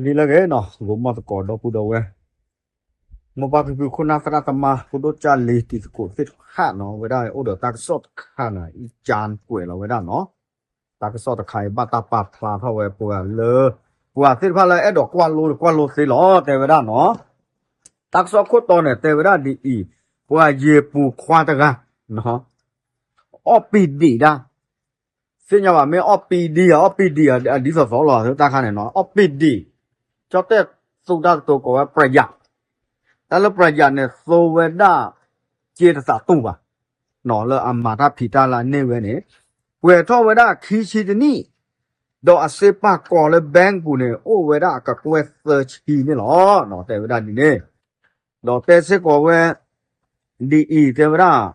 နံၤလၢအဂ့ၤနီၤ ဂီၤမီၢ်သကိးဒီပုၢ်ဒီဝဲၢ်, မိၢ်ပၢ်ဖံဖုခိၣ်နၢ်သရၣ်သမါ ဖိဒိၣ်ကၢ်လံၤတံၤသကိးသ့ၣ်တဖၣ်နီၤ ဝဲဒၣ်အိၣ်ဒီးတၢ်ကစီၣ်တခါနီၤ အံၤကၠၢကွဲးလီၤဝဲဒၣ်နီၤ, တၢ်ကစီၣ်တခါအံၤဘၣ်တၢ်ပာ်ဖျါထီၣ်ဝဲပှၤလၢ ပှၤသ့ၣ်တဖၣ်လၢအဲၣ်ဒိးကွၢ်လိဒီးကွၢ်လိသ့လီၤ တဲဝဲဒၣ်နီၤ, တၢ်ကစီၣ်ခိၣ်တီန့ၣ် တဲဝဲဒၣ်ဒ်အံၤ, ပှၤယ့ၤပူၤခွါတဂၤ အီၣ်ပံဒံးဒၣ် သ့ၣ်ညါဘၣ် မ့ၢ်အီၣ်ပံဒံးဧါ အီၣ်ပံဒံးဧါ ဒ်သိးသိးလီၤ တၢ်ခါန့ၣ်နီၤ အီၣ်ပံဒံး, ကၠီၣ်တဲၣ်သူတၢ်ကတိၤကိးဝဲ ပြယၣ်, တၢ်လၢပြယၣ်န့ၣ် သိဝဲဒၣ် က့တသးတူၢ်ဘၣ်, လၢအမၤတၢ်ဖံးတၢ်လၢအန့ၢ်ဝဲန့ၣ်, ပှဲၤထီၣ်ဝဲဒၣ်ခံဆံတနံၣ်, ဒီးအစ့ပာ်ကီၤလၢ bank ပူၤန့ၣ် အိၣ်ဝဲဒၣ်အကကွဲၢ်သၢဆံန့ၣ်လီၤ. တဲဝဲဒၣ်ဒ်န့ၣ်, ဒီးတဲစ့ၢ်ကီးဝဲ ဒ်အံၤ တဲဝဲဒၣ်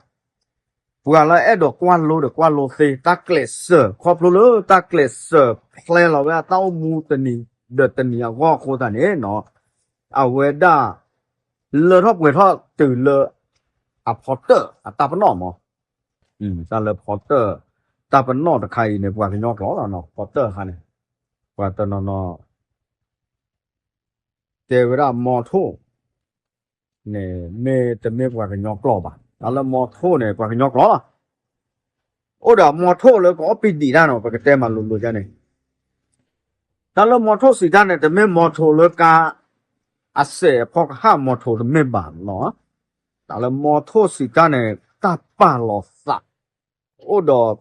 ပှၤလၢအဲၣ်ဒိးကွၢ်လိဒီးကွၢ်လိသ့ တၢ်ကျဲးစၢး ခီဖျိလၢတၢ်ကျဲးစၢးဖျဲလီၤဝဲဒၣ်တၢ်အိၣ်မူတနံၤ ဒီးတနံၤအဂီၢ်အဃိသတးန့ၣ်နီၤ, အဝဲဒၣ် လၢထီၣ်ပှဲၤထီၣ်တုၤလၢ အဖီတၢၣ်အတၢ်ပနီၣ်မး, တၢ်လၢဖီတၢၣ် တၢ်ပနီၣ်တခါအံၤန့ၣ် ပှၤကညီကျိာ်လီၤနီၤ ဖီတၢၣ်အခါန့ၣ်, ပှၤတနီၤနီၤ တဲဝဲဒၣ်မီထိၣ် န့ၣ် မ့ၢ်တမ့ၢ်ပှၤကညီကျိာ်ဘၣ်, တၢ်လၢမီထိၣ်န့ၣ် ပှၤကညီကျိာ်လီၤ. အိၣ်ဒီးမီထိၣ်လၢကအီၣ်ပံဒံးတၢ်နီၤ ပကတဲမၤလိၤလိၤဒ်န့ၣ်, တၢ်လၢမီထိၣ်စံးတၢ်န့ၣ် တမ့ၢ်မီထိၣ်လၢကါ အစဲးအဖီကဟၣ်မီထိၣ်တမ့ၢ်ဘၣ်နီၤ, တၢ်လၢမီထိၣ်စံးတၢ်န့ၣ် တၢ်ပာ်လီၤသး အိၣ်ဒီး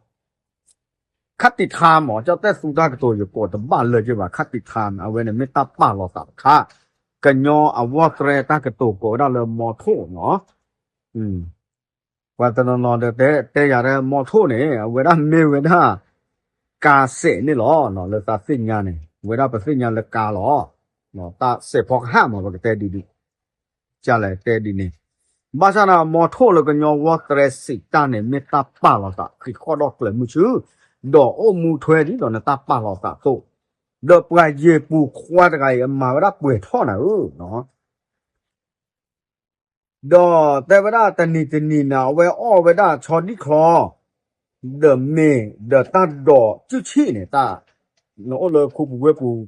ခါတံာ်ထါမး ကၠီၣ်တဲၣ်သူတၢ်ကတိၤယကိးတဘၣ်လၢက့ဘၣ် ခါတံာ်ထါန့ၣ် အဝဲန့ၣ်မ့ၢ်တၢ်ပာ်လီၤသးတခါ, ကညီအဝီၢ်သရဲတၢ်ကတိၤကိးဝဲဒၣ်လၢမီထိၣ်နီၤ, ပှၤတနီၤနီၤဒီးတဲယၤဒ်မီထိၣ်န့ၣ် အဝဲဒၣ်မ့ၢ်ဝဲဒၣ် ကါစဲးန့ၣ်လီၤ. လၢသးသ့ၣ်ညါန့ၣ် ဝဲဒၣ်ပသ့ၣ်ညါလၢကါလီၤ. တၢ်စဲးဖီကဟၣ်မး ပကတဲဒ်န့ၣ် ကလဲၤတဲဒ်န့ၣ်, ဘၣ်ဆၣ်န့ၣ် မီထိၣ်လၢကညီဝီၢ်သရဲစံးတၢ်န့ၣ် မ့ၢ်တၢ်ပာ်လီၤသးဃံးဃီၣ်ဒီးကျဲၤမုၢ်ဆူၣ်, ဒီးအိၣ်မူထွဲဒ်သိးနတၢ်ပာ်လီၤသးအသိး, ဒီးပှၤယ့ၤပူၤခွါတဂၤအံၤ အမၤဝဲဒၣ်ပှဲၤထီၣ်နၤဧၢ ဒီးတဲဝဲဒၣ်တနံၤတနံၤန့ၣ် အဝဲအီၣ်ဝဲဒၣ်ဆီဒံၣ်ချီ ဒီးမ့ၤ ဒီးတၢ်ဒိးစုဆံၣ်န့ၣ် တၢ် နအိၣ်လၢခူပူၤဝ့ၢ်ပူၤ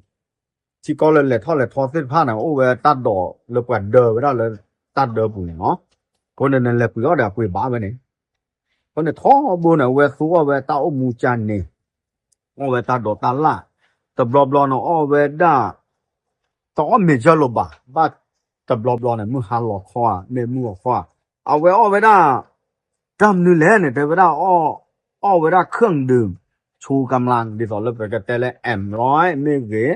ထံကီၢ်လၢလဲၤထီၣ်လဲၤထီသ့ၣ်တဖၣ်န့ၣ် အိၣ်ဝဲတၢ်ဒိးလၢပှၤဒၢဝဲဒၣ်လၢတၢ်ဒၢပူၤန့ၣ်လီၤ. အဃိန့ၣ် နလဲၤပှ့ၤအီၣ်ဒီးအပှ့ၤဘၣ်ဝဲန့ၣ်, အဃိန့ၣ်ထီဘိန့ၣ် အဝဲသူအီၣ်ဝဲတၢ်အိၣ်မူကၢ်န့ၣ် အီၣ်ဝဲတၢ်ဒိးတၢ်လၣ်, တဘျီဘျီန့ၣ်အီၣ်ဝဲဒၣ် တအီၣ်မ့ၤယၢၢ်လိာ်ဘၣ်, ဘၣ်တဘျီဘျီန့ၣ် မုၢ်ဟါလီၤခီဧါ မ့ၢ်မုၢ်ဂီၤခီဧါ, အဝဲအီၣ်ဝဲဒၣ် တၢ်မနုၤလဲၣ်န့ၣ် တဲဝဲဒၣ် အီၣ်ဝဲဒၣ် เครื่องดื่มชูกำลัง ဒ်သိးလၢပကတဲလၢ แอมร้อย မ့ၢ်ဂ့ၤ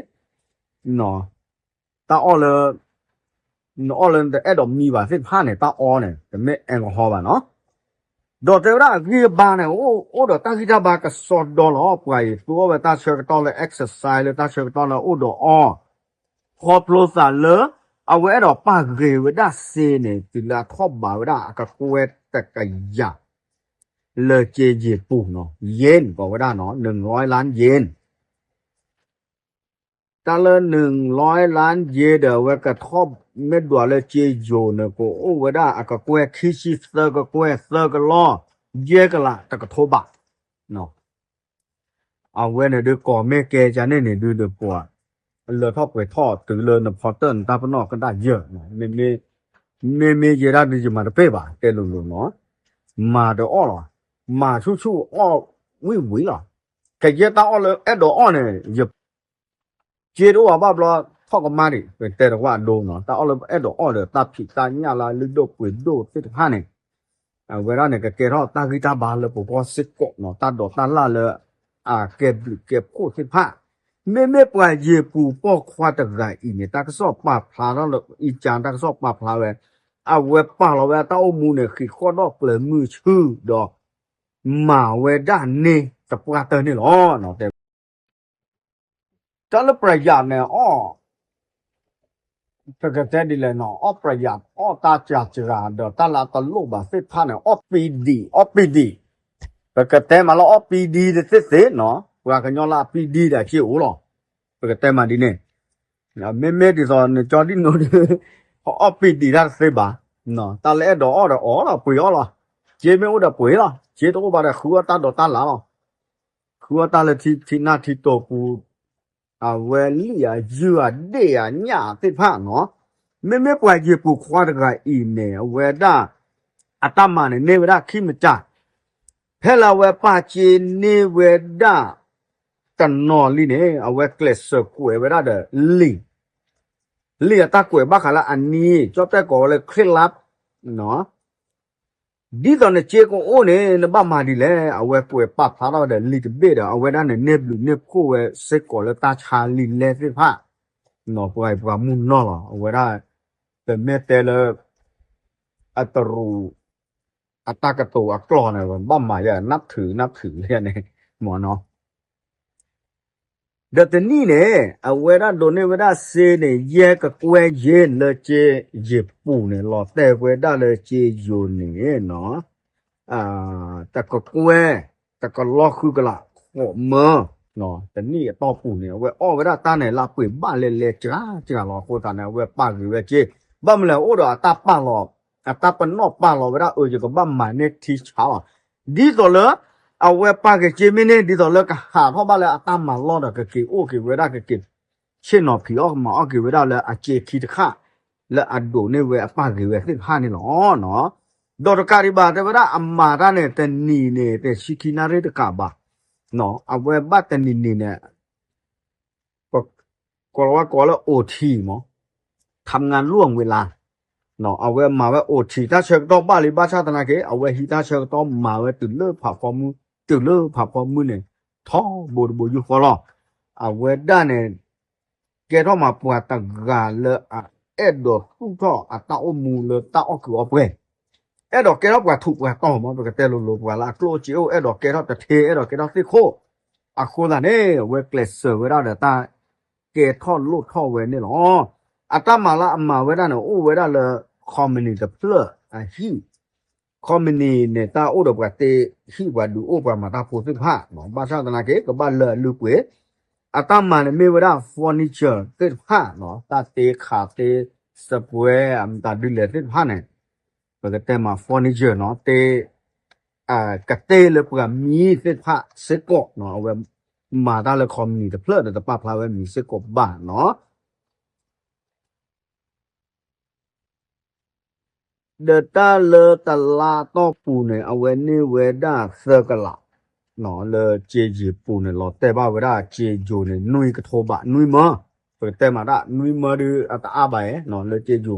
တၢ်အီၣ်လၢ နအီၣ်လၢနတအဲၣ်ဒိးမံဘၣ်သ့ၣ်တဖၣ်န့ၣ် တၢ်အီန့ၣ် တမ့ၢ် แอลกอฮอล์ ဘၣ်နီၤ. ဒီးတဲဝဲဒၣ်အဂံၢ်အဘါန့ၣ် အိၣ်ဒီးတၢ်ဂံၢ်တၢ်ဘါကစီဒီလီၤ. ပှၤအံၤသူအီၣ်ဝဲတၢ်ဆၢကတီၢ်လၢ exercise လၢတၢ်ဆၢကတီၢ်လၢအအိၣ်ဒီးအီၣ်, ခီဖျိသးလၢ အဝဲအဲၣ်ဒိးပာ်ဂ့ၤဝဲဒၣ်စ့န့ၣ် တုၤလၢအထီၣ်ဘးဝဲဒၣ်အကကွဲၢ်တကယၤ လၢစ့ယံၤပူၤနီၤ ယ့ၣ် ကိးဝဲဒၣ်နီၤ หนึ่งร้อยล้านเยน တၢ်လၢ หนึ่งร้อยล้านเยน ဒီးအဝဲကထီၣ်မ့ၢ်ဒွးလၢစ့ယိၤန့ၣ် ကအိၣ်ဝဲဒၣ်အကကွဲၢ်ခံဆံသၢကကွဲၢ်သၢကလီၢ် ယဲၢ်ကလးတကထိဘး အဝဲန့ၣ်ဒုးကီၢ်မ့ၢ်ကဲကန့ၣ်န့ၣ်ဒုးဒီးပှၤ လၢထီၣ်ပှဲၤထီၣ်တုၤလၢနဖီတၢၣ်နတၢ်ပနီၣ်ကဒၣ်ယၢၢ်, မ့မ့ၢ်ယဲဒၣ်ဒုးယမၤတပ့ၢ်ဘၣ် တဲလိၤလိၤနီၤ, မၤတအီၣ်လီၤ, မၤဆူၣ်ဆူၣ်အီၣ်ဝံၣ်ဝံၣ်လီၤ, ကယဲၢ်တၢ်အီၣ်လၢအဲၣ်ဒိးအီၣ်န့ၣ် ယ စ့တအိၣ်ဘၣ်ဘၣ်ဘျီ ထီၣ်ကမၣ်ဒံး ပတဲတကွၢ်အဒိနီၤ, တၢ်အီၣ်လၢအဲၣ်ဒိးအီၣ်ဒီးတၢ်ဖံးတၢ်ညၣ်လၢလုၢ်ဒိၣ်ပှ့ၤဒိၣ်သ့ၣ်တဖၣ်န့ၣ်, အဝဲဒၣ်န့ၣ် ကကဲထီၣ်တၢ်ဂံၢ်တၢ်ဘါလၢပဂီၢ်စ့ၢ်ကီးနီၤ, တၢ်ဒိးတၢ်လၣ်လၢ အကဲဘျုးကဲဖှိၣ်သ့ၣ်တဖၣ်, မ့မ့ၢ်ပှၤယ့ၤပူၤပိာ်ခွါတဂၤအံၤန့ၣ် တၢ်ကစီၣ်ပာ်ဖျါထီၣ်လၢ အံကၠၢ တၢ်ကစီၣ်ပာ်ဖျါဝဲ, အဝဲပာ်လီၤဝဲတၢ်အိၣ်မူန့ၣ် ဃံးဃီၣ်ဒီၣ်ကျဲၤမုၢ်ဆူၣ်ဒီး မၤဝဲဒၣ်န့ၢ်တပှၢ်တၢၢ်န့ၣ်လီၤ. တၢ်လၢပြယၤန့ၣ်အီၣ်, ပကတဲဒ်လဲၣ်နီၤ, အီၣ်ပြယၤ အီၣ်တၢ်စှၤစှၤဒီးတၢ်လၢအတလိၣ်ဘၣ်သ့ၣ်တဖၣ်န့ၣ် အီၣ်ပံဒံး အီၣ်ပံဒံး, ပကတဲမးလၢအီၣ်ပံဒံးတသ့သ့နီၤ, ပှၤကညီလၢအပံဒံးဒၣ်က့အိၣ်လီၤ, ပကတဲမးဒ်န့ၣ်, မ့မ့ၢ်ဒ်သိးနကၠီဒံၣ်နိဒုး အီၣ်ပံဒံးတၢ်တသ့ဘၣ်, တၢ်လၢအဲၣ်ဒိးအီၣ်ဒီးအီၣ်လီၤ ပှ့ၤအီၣ်လီၤ, စ့မ့ၢ်အိၣ်ဒီးပှ့ၤလီၤ, စ့တအိၣ်ဘၣ်ဒီးဃုအီၣ်တၢ်ဒိးတၢ်လၣ်လီၤ, ဃုအီၣ်တၢ်လၢထံနၢ်ထံတိာ်ပူၤ, အဝဲလံၣ်အယုၢ်အဒ့ၣ်အညၣ်သ့ၣ်တဖၣ်နီၤ, မ့မ့ၢ်ပှၤယ့ၢ်ပူၤခွါတဂၤအံၤန့ၣ် အဝဲဒၣ် အတၢ်မၤန့ၣ်န့ၢ်ဝဲဒၣ်ခံမတၤ, ဖဲလၢအဝဲပာ်စ့န့ၢ်ဝဲဒၣ် တနီၤလံန့ၣ် အဝဲကျဲးစၢးကွဲးဝဲဒၣ်ဒီးလံာ်, လံာ်အတၢ်ကွဲးဘၣ်ဃးလၢအနံၤ ကၠီၣ်တဲၣ်ကိးဝဲလၢ ခရံာ်လါ ဒ်သိးနစ့ကအိၣ်န့ၣ် နဘၣ်မၤဒ်လဲၣ်, အဝဲကွဲးပာ်ဖျါထီၣ်ဒီးလံာ်တဘ့ၣ်ဒီး အဝဲဒၣ်န့ၣ် န့ၢ်ဘျုးန့ၢ်ဖှိၣ်ဝဲစ့ၢ်ကီးလၢတၢ်ဆါလံာ်လဲၢ်သ့ၣ်တဖၣ်, ပှၤပှၤမုၢ်နီၢ်လီၤ. အဝဲဒၣ် ပမ့ၢ်တဲလၢ အတရူး အတၢ်ကတိၤအကျိာ်န့ၣ် ဘၣ်မၤယဲ နပ်ထုး နပ်ထုး လၢန့ၣ် မ့ၢ်နီၤ ဒီးတနံၣ်န့ၣ် အဝဲဒၣ်ဒိးန့ၢ်ဝဲဒၣ်စ့န့ၣ် ယဲၢ်ကကွဲၢ်ယဲၢ်လၢက့ယ့ၢ်ပူၤန့ၣ် လီၤတဲာ်ဝဲဒၣ်လၢက့ယိၤန့ၣ်နီၤ, တကကွဲၢ် တကလီၢ်ဃုကလး ဃိးမၢ, တနံၣ်အတီၢ်ပူၤန့ၣ် အဝဲအီၣ်ဝဲဒၣ်တၢ်န့ၣ် လၢအပှ့ၤဘၣ်လဲၤလဲၤစှၤစှၤလီၤ. အဃိသတးန့ၣ် အဝဲပာ်ဂ့ၤဝဲက့, ဘၣ်မနုၤလဲၣ် အိၣ်ဒီးအတၢ်ပာ်လီၤ အတၢ်ပနီၣ်ပာ်လီၤဝဲဒၣ် အၢ ယကဘၣ်မၤန့ၢ်ထံဆါလီၤ. ဒ်သိးလၢ အဝဲပာ်က့ၤစ့မ့ၢ်န့ၢ် ဒ်သိးလၢကဟးထီၣ်ဘၣ်လၢအတၢ်မၤလီၢ်ဒီး ကက့ၤအိၣ်က့ၤဝဲဒၣ် ကက့ၤဆ့ၣ်နီၤဖံးအီၣ်မၤအီၣ်က့ၤဝဲဒၣ်လၢအစ့ခံတခါ လၢအဒိးန့ၢ်ဝဲအပာ်ဂ့ၤဝဲသ့ၣ်တဖၣ်န့ၣ်လီၤ. ဒီးတကးဒံးဘၣ် တဲဝဲဒၣ်အမၤတၢ်န့ၣ် တနံၤန့ၣ် တဆံခံနၣ်ရံၣ်တကးဘၣ်, အဝဲဘၣ်တနံၤနံၤန့ၣ် ကိးလီၤဝဲကိးလၢ အိၣ်ထံ မး ทำงานล่วงเวลา အဝဲမၤဝဲ အိၣ်ထံ တၢ်ဆၢကတီၢ်ဘၣ်လံ ဘၣ်ဆၣ်သနာ်က့ အဝဲဟံးတၢ်ဆၢကတီၢ်မၤဝဲတုၤလၢဖးဖီမုၢ်, တုၤလၢဖးဖီမုၢ်န့ၣ် ထီဘိတဘိယူၢ်ဃီလီၤ. အဝဲဒၣ်န့ၣ် ကဲထီၣ်မးပှၤတဂၤလၢအအဲၣ်ဒိးသူၣ်ထီၣ်အတၢ်အိၣ်မူလၢတၢ်အီၣ်ကုာ်အီပှဲၤ အဲၣ်ဒိးကဲထီၣ်ပှၤထူးပှၤတီၤမး ပကတဲလိၤလိၤ ပှၤလၢအကျိၣ်စ့အိၣ် အဲၣ်ဒိးကဲထီၣ်တထ့ အဲၣ်ဒိးကဲထီၣ်သ့ၣ်ခိၣ်, အဃိသတးန့ၣ် အဝဲကျဲးစၢးဝဲဒၣ်ဒီးတၢ်ကဲထီၣ်လိၣ်ထီၣ်ဝဲန့ၣ်လီၤ. အတၢ်မၤလၢအမၤဝဲဒၣ်န့ၣ် အိၣ်ဝဲဒၣ်လၢ ခီမနံၤတဖျၢၣ်အဟံၣ်, ခီမနံၤန့ၣ် တၢ်အိၣ်ဒီးပှၤတ့ဟံၣ် ပှၤဒုးအိၣ်ပှၤမၤတၢ်ဖိသ့ၣ်တဖၣ်, ဘၣ်ဆၣ်သနာ်က့ ကဘၣ်လၢအလုၢ်ပှ့ၤ, အတၢ်မၤန့ၣ်မ့ၢ်ဝဲဒၣ် furniture သ့ၣ်တဖၣ်, တၢ်တ့ခးတ့ စပွဲ အမတၤဒ်လဲၣ်သ့ၣ်တဖၣ်န့ၣ် ပကတဲမး furniture နီၤ, တ့ ကတ့လၢပှၤမံသ့ၣ်တဖၣ်စ့ၢ်ကီးနီၤ, အဝဲမၤတၢ်လၢ ခီမနံၤတဖျၢၣ်ဒီး တပာ်ဖျါဝဲမံၤစ့ၢ်ကီးဘၣ်နီၤ. ဒီးတၢ်လၢတလါအတီၢ်ပူၤန့ၣ် အဝဲန့ၢ်ဝဲဒၣ်သၢကလး လၢက့ယိၤပူၤန့ၣ် လီၤတဲာ်ဘၣ်ဝဲဒၣ်က့ယိၤန့ၣ် နွံကထိဘး နွံမၢ, ပကတဲမးတၢ် နွံမၢဒုးအတအါဘၣ်ဧါ လၢက့ယိၤ,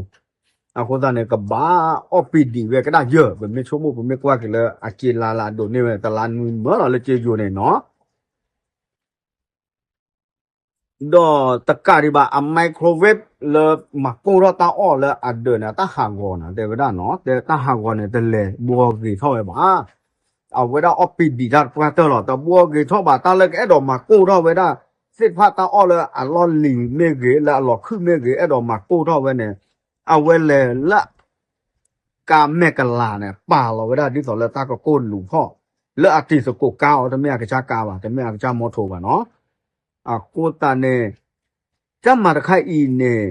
အဃိသတးန့ၣ် ကဘၣ်အီၣ်ပံဒံးဝဲကဒၣ်ယဲၢ်, ပမ့ၢ်ဆိကမိၣ် ပမ့ၢ်ကွၢ်က့ၤလၢအက့လါလၢအဒိးန့ၢ်ဝဲ တလါနွံမၢလီၤ လၢက့ယိၤန့ၣ်နီၤ. ဒီးတကးဒံးဘၣ် အ microwave လၢမၤကိၢ်ထီၣ်တၢ်အီၣ်လၢအဒၢးန့ၣ် အတၢ်ဟးဂီၤန့ၣ် တဲဝဲဒၣ်နီၤ, တဲတၢ်ဟးဂီၤန့ၣ် တလဲၤဘှီဂ့ၤထီၣ်ဝဲဘၣ်, အဝဲဒၣ်အီၣ်ပံဒံးတၢ်တပှၢ်တၢၢ်လီၤ, တဘှီဂ့ၤထီၣ်ဘၣ် တၢ်လၢကအဲၣ်ဒိးမၤကိၢ်ထီၣ်ဝဲဒၣ် သ့ၣ်တဖၣ်တၢ်အီၣ်လၢအလီၢ်လံၤမ့ၢ်ဂ့ၤ လၢအလီၤခုၣ်မ့ၢ်ဂ့ၤ အဲၣ်ဒိးမၤကိၢ်ထီၣ်ဝဲန့ၣ် အဝဲလဲၤလၢ ကါမဲာ်ကလၤန့ၣ် ပာ်လီၤဝဲဒၣ်ဒ်သိးလၢတၢ်ကကိၢ်လူၤဖီၣ်, လၢအတံၤသကိးကါအီၤ တမ့ၢ်အကစၢ်ကါဘၣ်, တမ့ၢ်အကစၢ်မီထိးဘၣ်နီၤ, အဃိသတးန့ၣ် တၢ်မၤတခါအံၤန့ၣ်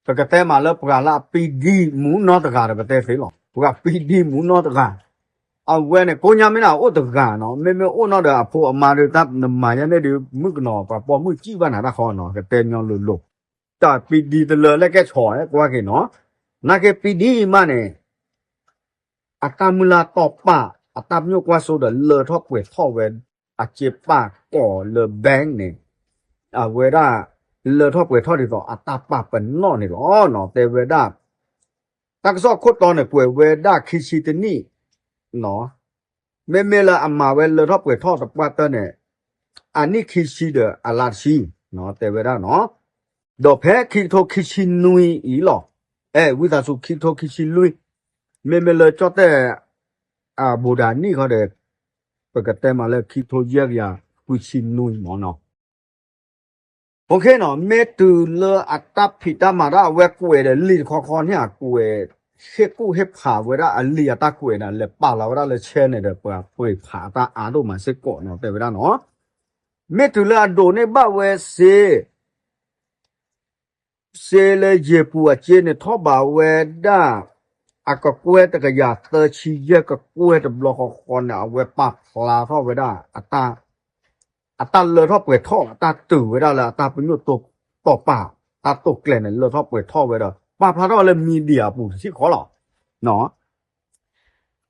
ပကတဲမးလၢပှၤလၢအပံဒံးမူနီတဂၤဒီး ပတဲသ့လီၤ, ပှၤပံဒံးမူနီတဂၤ, အဝဲန့ၣ် ကိညါမ့ၢ်နၤအိၣ်တဂၤနီၤ, မ့မ့ၢ်အိၣ်နီၢ်ဒီးအဖိအမါဒီး တၢ်နမၤညါန့ၣ်ဒီး မုၣ်ကနီၤ ပှၤပိာ်မုၣ်စံၣ်ဘၣ်နၤတၢ်ဃီနီၤ, ကတဲညီလိၤလိၤ, တၢ်ပံဒံးတလၢလၢကဲဆီၣ် ကွၢ်က့ၤနီၤ, နာ်က့ပံဒံးမးန့ၣ် အတၢ်မုၢ်လၢ်တီၢ်ပာ် အတၢ်ပညိၣ်ကွၢ်စိဒီး လၢထီၣ်ပှဲၤထီၣ်ဝဲ အစ့ပာ်ကီၤလၢ bank န့ၣ် အဝဲဒၣ် လၢထီၣ်ပှဲၤထီၣ်ဒ်သိးအတၢ်ပာ်ပနီၣ်န့ၣ်လီၤ. တဲဝဲဒၣ် တၢ်ကစီၣ်ခိၣ်တီန့ၣ် ကွဲးဝဲဒၣ်ခံဆံတနံၣ် မ့မ့ၢ်လၢအမၤဝဲလၢထီၣ်ပှဲၤထီၣ်တပှၢ်တၢၢ်န့ၣ် အနံၣ်ခံဆံဒီးအလါတဆံ တဲဝဲဒၣ်နီၤ, ဒီးဖဲခံကထိခံဆံနွံအံၤလီၤ, အဲ ဝံသးစူၤ ခံကထိခံဆံလွံၢ်, မ့မ့ၢ်လၢကၠီၣ်တဲၣ် အဘူးဒးနံၣ်ဃီဒီး ပကတဲမးလၢခံကထိယဲၢ်ကယၤဃုဆံနွံမၢနီၤ. မ့ၢ်တုၤလၢအတၢ်ဖံးတၢ်မၤတၢ်အဝဲကွဲးဒီးလံာ်တခီခီန့ၣ် အကွဲး ဟ့ၣ်ကူၣ်ဟ့ၣ်ဖးဝဲဒၣ်အလံာ်အတၢ်ကွဲးန့ၣ် လဲၤပာ်လီၤဝဲဒၣ်လၢ channel ဒီး ပှၤပှ့ၤဖးအတၢ်အါဒိၣ်မးစ့ၢ်ကီးနီၤ တဲဝဲဒၣ်နီၤ. မ့ၢ်တုၤလၢအဒိးန့ၢ်ဘၣ်ဝဲစ့ စ့လၢယ့ၢ်ပူၤအစ့န့ၣ် ထီၣ်ဘးဝဲဒၣ် အကကွဲၢ်တကယၤသၢဆံယဲၢ်ကကွဲၢ်တဘျီဃီဃီန့ၣ် အဝဲပာ်ဖျါထီၣ်ဝဲဒၣ်အတၢ် အတၢ်လၢထီၣ်ပှဲၤထီၣ် အတၢ်တုၤဝဲဒၣ်လၢအတၢ်ပညိၣ်တိာ်ပာ် တၢ်တိာ်ကျဲၤန့ၣ် လၢထီၣ်ပှဲၤထီၣ်ဝဲဒီး ပာ်ဖျါထီၣ်ဝဲလၢ media အပူၤတထံၣ်ဃီလီၤ.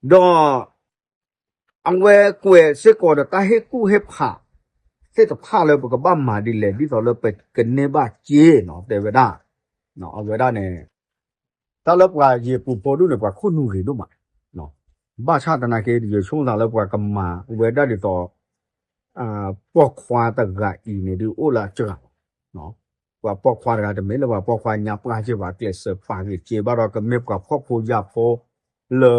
ဒီး အဝဲကွဲးစ့ၢ်ကီးဒီးတၢ်ဟ့ၣ်ကူၣ်ဟ့ၣ်ဖးသ့ၣ်တဖၣ်လၢပကဘၣ်မၤဒ်လဲၣ် ဒ်သိးလၢပကန့ၢ်ဘၣ်စ့နီၤ တဲဝဲဒၣ်. အဝဲဒၣ်န့ၣ် တၢ်လၢပှၤယ့ၣ်ပူၤဖိဒူၣ်န့ၣ် ပှၤခိၣ်နူာ်ဂ့ၤဒိၣ်မး, ဘၣ်ဆၣ်သနာ်က့ ယဆိကမိၣ်သးလၢပှၤကမၤဝဲဒၣ်ဒ်သိး ပိာ်ခွါတဂၤအံၤန့ၣ်ဒုးအိၣ်လၢအစှၤလီၤ. ပှၤပိာ်ခွါတဂၤတမ့ၢ်လၢပှၤပိာ်ခွါညါပှၢ်က့ဘၣ် ကျဲးစၢးပာ်ဂ့ၤစ့ဘၣ်ဒီး ကမ့ၢ်ပှၤဖှီၣ်ဖိယာ်ဖိလၢ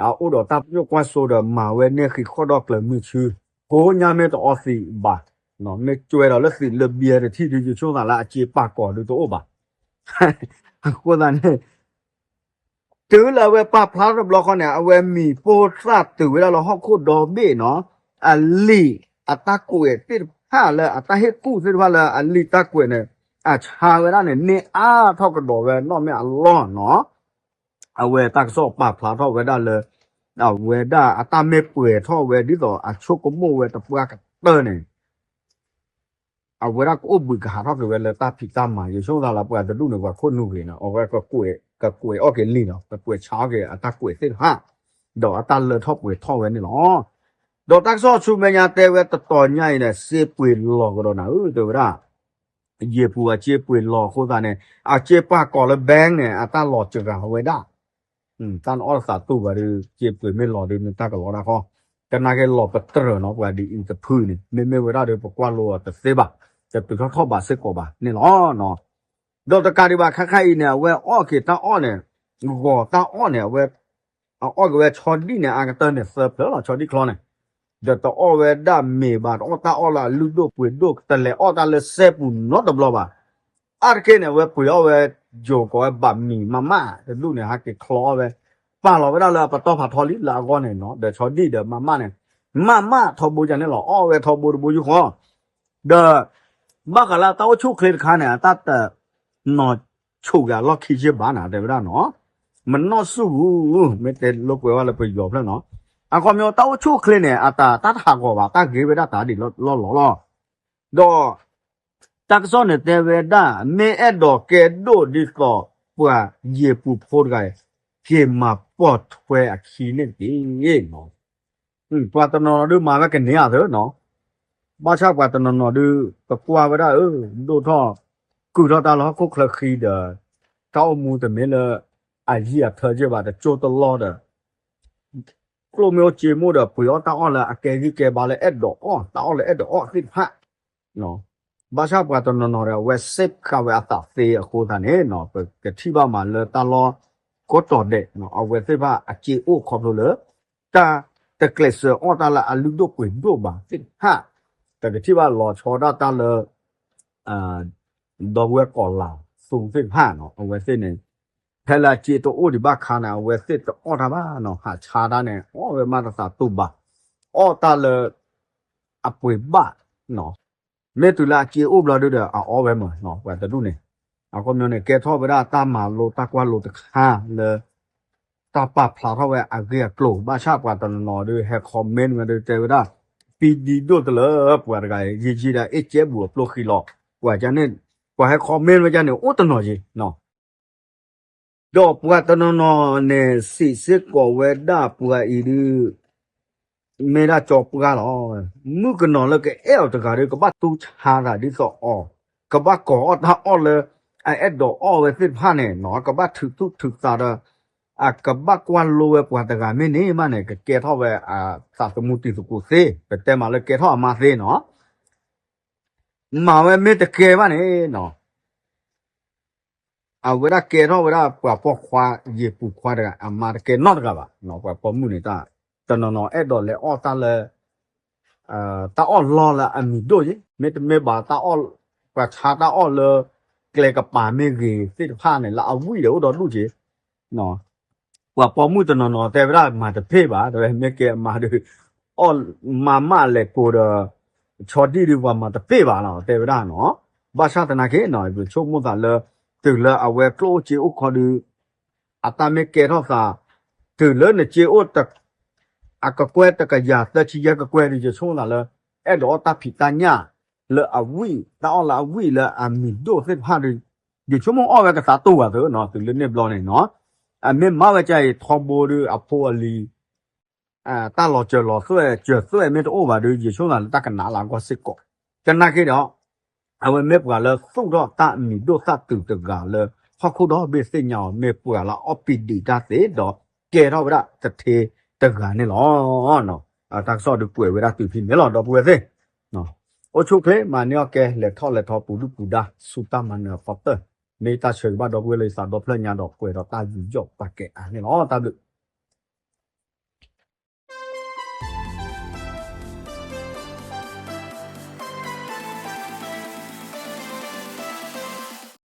အအိၣ်ဒီးတၢ်ပညိၣ်ကွၢ်စိဒီး မၤဝဲန့ၢ်ဃံးဃီၣ်ဒီးကျၢၤမုၢ်ဆူ ကိးညါမ့ၢ်တအီသံးဘၣ်, မ့ၢ်ကွဲးဒီးလၢသံးလၢဘံယဲတထံၣ်ဒုး ယဆိကမိၣ်သးလၢအစ့ပာ်ကီၤဒုးတအိၣ်ဘၣ်. အဃိသတးန့ၣ် တုၤလၢအဝဲပာ်ဖျါထီၣ်တဘျီဃီန့ၣ် အဝဲမံၤပိၢ်သၣ်တုၤဝဲဒၣ်လၢဟီၣ်ခိၣ်ဒီဘ့ၣ်နီၤ, အလံာ်အတၢ်ကွဲးသ့ၣ်တဖၣ်လၢအတၢ်ဟ့ၣ်ကူၣ်သ့ၣ်တဖၣ်လၢအလံာ်တၢ်ကွဲးန့ၣ် အဆါဝဲဒၣ်န့ၣ် န့ၢ်အါထီၣ်ကဒီးဝဲနီၢ်မ့ၢ်အလီၢ်နီၤ. အဝဲတၢ်ကစီၣ်ပာ်ဖျါထီၣ်ဝဲဒၣ်လၢ အဝဲဒၣ်အတၢ်မ့ၢ်ပှဲၤထီၣ်ဝဲဒ်သိးအဆိကမိၣ်ဝဲတပှၢ်ကတၢၢ်န့ၣ် အဝဲဒၣ်ကအိၣ်ဘှံးကဟးထီၣ်က့ၤဝဲလၢတၢ်ဖံးတၢ်မၤ ယဆိကမိၣ်သးလၢပှၤတဒူၣ်န့ၣ် ပှၤခိၣ်နူာ်ဂ့ၤနီၤ အဝဲကကွဲးအီၣ်က့ၤလံာ်နီၤ ကကွဲးဆါအီၣ်က့ၤအတၢ်ကွဲးသ့ၣ်တဖၣ် ဒီးအတၢ်လၢထီၣ်ပှဲၤထီၣ်ဝဲန့ၣ်လီၤ. ဒီးတၢ်ကစီၣ်ဆူမဲာ်ညါတဲဝဲတတီၤညါအံၤန့ၣ် စ့ပှ့ၤလီၤကဒီးနၤဧၢ တဲဝဲဒၣ် ယ့ၣ်ပူၤအစ့ပှ့ၤလီၤအဃိသတးန့ၣ် အစ့ပာ်ကီၤလၢ bank န့ၣ် အတၢ်လီၤစှၤဝဲဒၣ် တၢ်နအီၣ်တသးတူၢ်ဘၣ်ဒီး စ့ပှ့ၤမ့ၢ်လီၤဒီး မ့ၢ်တၢ်ကလီတၢ်ဃီ, တနာ်က့လီၤပတြၢၤနီၤ ပှၤဒ်အံၤတဖုန့ၣ် မ့မ့ၢ်ဝဲဒၣ်ဒီး ပကွၢ်လိအီၤတသ့ဘၣ်, တတုၤထီၣ်ထီၣ်ဘးစ့ၢ်ကီးဘၣ်န့ၣ်လီၤ. ဒီးတကးဒံးဘၣ် ခါခါအံၤန့ၣ် အဝဲအီၣ်က့ၤတၢ်အီၣ်န့ၣ် ဂီၤတၢ်အီၣ်န့ၣ် အဝဲ အအီၣ်က့ၤဝဲဆီဒံၣ်န့ၣ် အါကတၢၢ်န့ၣ် သၢဖျၢၣ်လီၤ ဆီဒံၣ်ချီန့ၣ်, ဒီးတအီၣ်ဝဲဒၣ်မ့ၤဘၣ် တအီၣ်တၢ်အီၣ်လၢအလုၢ်ဒိၣ်ပှ့ၤဒိၣ် တလဲၤအီၣ်တၢ်လၢစဲပူၤနီတဘျီဘၣ်. အါတက့ၢ်န့ၣ် အဝဲပှ့ၤအီၣ်ဝဲ ယိၤကီးဝဲဘၣ်မံၤမးမး တဒူၣ်န့ၣ် ဟဲက့ၤချီအီၣ်ဝဲ ပာ်လီၤဝဲဒၣ်လၢအပတီၢ်ဖးထီလံလၢအဂီၢ်န့ၣ်နီၤ ဒီးဆီဒံၣ်ဒီးမးမးန့ၣ် မးမးထီဘိကန့ၣ်လီၤ အီၣ်ဝဲထီဘိတဘိယူၢ်ဃီ ဒီး ဘၣ်ဃးလၢတၢ်အိၣ်ဆူၣ်အိၣ်ချ့တခါန့ၣ် အတၢ်တနီၤဆိၣ်ဂ့ၤအလီၢ်ခံယ့ၢ်ဘၣ်နၤ တဲဝဲဒၣ်နီၤ, မနီၣ်ဆူၣ်ဂူ မ့ၢ်တဲလိာ်ကွဲဝဲလၢပယီၤဖျၢၣ်နီၤ, အခီပညီတၢ်အိၣ်ဆူၣ်အိၣ်ချ့န့ၣ် အတၢ်တၢ်တဟးဂီၤဘၣ် တၢ်ဂ့ၤဝဲဒၣ်တၢ်ဒ်လီၢ်လီၢ်လီၤ. ဒီး တၢ်ကစီၣ်န့ၣ်တဲဝဲဒၣ် မ့ၢ်အဲၣ်ဒိးကဲဒိၣ်ဒ်သိး ပှၤယ့ၣ်ပူၤဖိတဂၤအံၤ က့ၤမၤပိာ်ထွဲအခံန့ၣ်တက့ၢ်နီၤ. ပှၤတနီၤနီၤဒုးမၤဝဲကန့ၢ်အသၢနီၤ, ဘၣ်ဆၣ်ပှၤတနီၤနီၤဒုး ကကွၢ်ဝဲဒၣ်အၢ ဒိၣ်ထီၣ် ကုၢ်ထီၣ်တၢ်လၢဟီၣ်ခိၣ်ချၢဃံဒီး တၢ်အိၣ်မူတမ့ၢ်လၢ အယံာ်အထၢယ့ၢ်ဘၣ် တကၠိတလီၢ်ဒီး ကျိၣ်မ့ၢ်အိၣ်စ့မ့ၢ်အိၣ်ဒီး ပှ့ၤအီၣ်တၢ်အီၣ်လၢအကဲဂံၢ်ကဲဘါလၢအဲၣ်ဒိးအီၣ် တၢ်အီၣ်လၢအဲၣ်ဒိးအီၣ်သ့ၣ်တဖၣ် ဘၣ်ဆၣ်ပှၤတနီၤနီၤဒီး အဝဲစ့ၢ်ဃာ်ဝဲအသးသ့အဃိသတးန့ၣ် ပကထံၣ်ဘၣ်မးလၢတၢ်လီၢ်ကိးတီၤဒဲး အဝဲသ့ၣ်တဖၣ်အစ့အိၣ်ခီဖျိလၢ တၢ်တကျဲးစၢးအီၣ်တၢ်လၢအလုၢ်ဒိၣ်ပှ့ၤဒိၣ်ဘၣ်သ့ၣ်တဖၣ် ပကထံၣ်ဘၣ်လီၤဆီဒၣ်တၢ်လၢ ဒီပုၢ်ဝဲၢ်ကီၢ်လၤသူသ့ၣ်တဖၣ်နီၤ အဝဲသ့ၣ်န့ၣ် ဖဲလၢအစ့တအိၣ်ဒံးဘၣ်ခါန့ၣ် အဝဲသ့ၣ်တအီၣ်တၢ်ဘၣ်နီၤ ဟးဆါတၢ်န့ၣ် အီၣ်ဝဲမးတသးတူၢ်ဘၣ် အီၣ်တၢ်လၢ အပှ့ၤဘၣ်နီၤ မ့ၢ်တုၤလၢအစ့အိၣ်ဘျီဒုဒီး အအီၣ်ဝဲမးနီၤ ပှၤတဒူၣ်န့ၣ် အခီပညီန့ၣ် ကဲထီၣ်ဝဲဒၣ်တၢ်မၤလိတၢ်ကွၢ်လိတခါလၢ တၢ်ပာ်ဖျါထီၣ်ဝဲအဂ့ၢ်အကျိၤ ဘၣ်ဆၣ်ပှၤတနီၤနီၤဒုး ဟဲ comment ဝဲဒုးတဲဝဲဒၣ် ပံဒံဒိၣ်တလၢ ပှၤတဂၤအံၤ ယံာ်ယံာ်ဒၣ်အ့ၣ်ကဲဘူးအပျိၢ်ဃံလီၤ ပှၤန့ၣ် ပှၤဟဲ comment ဝဲဒၣ်န့ၣ် အိၣ်တနီၤက့ၤနီၤ ဒီးပှၤတနီၤနီၤန့ၣ် စံးစ့ၢ်ကီးဝဲဒၣ်ပှၤအံၤဒုး မ့ၢ်ဒၣ်ကၠီပှၢ်လီၤ. မုၣ်ကနီၤလၢကအဲၣ်အီၤတဂၤဒီး ကဘၣ်တူၢ်ဆါသးဒ်သိးအီၤ, ကဘၣ်ကိးအီၣ်တၢ်အီၣ်လၢ အအဲၣ်ဒိးအီၣ်ဝဲသ့ၣ်တဖၣ်န့ၣ်နီၤ ကဘၣ်ထုးသူၣ်ထုးသးဒီး အကဘၣ်ကွၢ်လိဝဲပှၤတဂၤမ့ၢ်န့ၣ်မးန့ၣ် ကကဲထီၣ်ဝဲအသးသမူတံၤသကိးသ့, ပတဲမးလၢကဲထီၣ်အမါသ့နီၤ မၤဝဲမ့ၢ်တကဲဘၣ်န့ၣ်နီၤ အဝဲဒၣ်ကဲထီၣ်ဝဲဒၣ်ပှၤပိာ်ခွါ ယ့ၣ်ပူၤခွါတဂၤ အမါတကဲနီတဂၤဘၣ်, ပှၤပိာ်မုၣ်န့ၣ် တနီၤနီၤအဲၣ်ဒိးလဲၤအီၣ်တၢ်လၢ တၢ်အီၣ်လီၢ်လၢအမံၤဒိၣ်က့ၤ, မ့တမ့ၢ်ဘၣ်တၢ်အီၣ် ပှၤဆါတၢ်အီၣ်လၢ ကျဲကပၤမ့ၢ်ဂ့ၤသ့ၣ်တဖၣ်န့ၣ် လၢအဝံၣ်ဒီးအိၣ်ဒီဒူၣ်က့ၤ ပှၤပိာ်မုၣ်တနီၤနီၤတဲဝဲဒၣ်မၤတပ့ၢ်ဘၣ်, တဲဝဲမ့ၢ်ကဲအမါဒီး အီၣ်မၤမးလဲၤကိးဒီး ဆီဒံၣ်ဒုးပှၤမၤတပ့ၢ်ဘၣ်နီၤ တဲဝဲဒၣ်နီၤ, ဘၣ်ဆၣ်သနာ်က့နီၤ ပဆိကမိၣ်သးလၢ တုၤလၢအဝဲကျိၣ်အိၣ်စ့အိၣ်ခီဒုး အတၢ်မ့ၢ်ကဲထီၣ်သး တုၤလၢနစ့အိၣ် အကကွဲၢ်တကယၤသၢဆံယဲၢ်ကကွဲၢ်ဒုး ယဆိကမိၣ်သးလၢ အဲၣ်ဒိးအီၣ်တၢ်ဖံးတၢ်ညၣ်လၢအဝံၣ် တၢ်အီၣ်လၢအဝံၣ်လၢအမံၤဒိၣ်သ့ၣ်တဖၣ်ဒီး ယဆိကမိၣ်အီၣ်ဝဲကသးတူၢ်ဘၣ်သ့နီၤ တုၤလၢန့ၣ်ဘျီန့ၣ်နီၤ. အမ့ၢ်မၤဝဲကါအံၤ ထီဘိဒီးအဖိအလံၤ တၢ်လီၤစၢၤလီၤသွဲၣ် စၢၤသွဲၣ်မ့ၢ်တအိၣ်ဘၣ်ဒီး ယဆိကမိၣ်လၢတၢ်ကနးလၢအဂီၢ်စ့ၢ်ကီး. သနာ်က့ဒီး အဝဲမ့ၢ်ပှၤလၢသူၣ်ထီၣ်တၢ်မံၤဒိၣ်သၣ်တုၤတဂၤလၢ ဟီၣ်ခိၣ်ဒီဘ့ၣ်သ့ၣ်ညါအီၤ မ့ၢ်ပှၤလၢအီၣ်ပံၤဒံးတၢ်သ့ဒီး ကဲထီၣ်ဝဲဒၣ်တထ့တဂၤန့ၣ်လီၤ. တၢ်ကစီၣ်ဒုးကွဲးဝဲဒၣ်တုၤဖဲန့ၣ်လီၤ ဒီပုၢ်ဝဲၢ်သ့ၣ်. အိၣ်ဆူၣ်ချ့ မၤန့ၢ်အီၣ်ကဲ လဲၤထီၣ်လဲၤထီပူၤဒုၣ်ပူၤဒါ ဆူတၢ်မၤနၢၤအဖီတၢၢ် မ့ၢ်တၢ်ဆၢဂ့ၤဘၣ်ဒီပုၢ်ဝဲၢ်လၢယသးဒီဖျၢၣ်ညါဒီးကွဲးဒီးတၢ်ယူးယီၣ်ပာ်ကဲအါန့ၣ်လီၤ. တၢ်ဘျုး